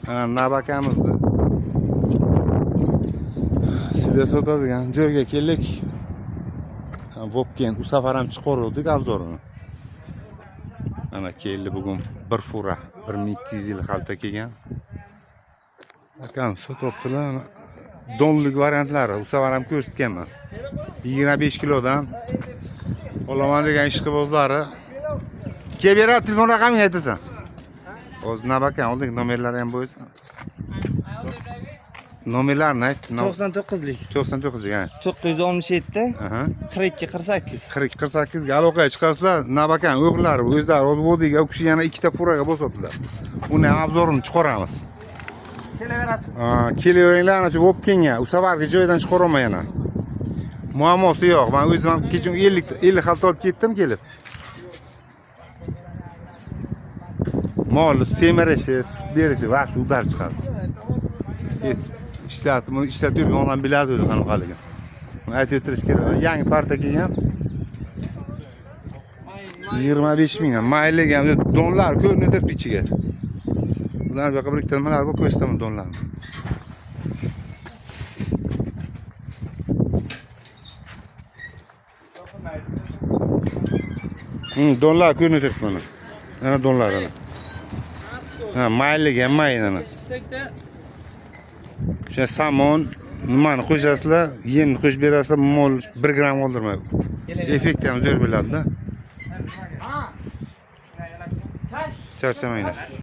Mana nabakamizni sizlar sotadigan joyga keldik. Vobken u safar ham chiqaruvdik обзор ini. Mana keldi bugun bir fura 1200 yil xalta kelgan. Akam sotyaptilar. Mana donlik variantlari u safar ham ko'rsatganman. 25 kilodan olaman degan ishqibozlari kelib beradi, telefon raqamingni aytasan. Hozir Nabakan oldingi nomerlari ham bo'lsa. Nomerlarni ayt. 99lik. 99 ha. 967 Aha. 42 48. 42 48 ga aloqaga chiqasizlar. Nabakan o'g'illari o'zlari o'z vodiyga u kishi yana ikkita furaga bosyaptilar. Uni ham обзор ini chiqaramiz. Kelaverasiz. Ha, kelaveringlar ana shu Vobkenga. U safargi joydan chiqaraman yana. Muammosi yo'q. Men o'zim ham kecha 50 50 xalta olib ketdim kelib. Mol semirishi, sut berishi va shu удар chiqadi. Ishlatib, buni ishlatib yurgan odam biladi o'zi qanaqaligini. Buni aytib o'tirish kerak. Yangi partiya kelgan. 25 ming. Mayli ham donlar ko'rinib turibdi ichiga. Bular bu yoqqa bir ikkita nimalar bor, ko'rsataman donlarni. Donlar ko'rinib turibdi mana. Mana donlar ana. Ha, mayliga ham mayin ana. O'sha samon nimani qo'shasizlar, yemni qo'shib berasizlar, mol 1 gramm qoldirmaydi. Effekti ham zo'r bo'ladi-da. Charchamanglar.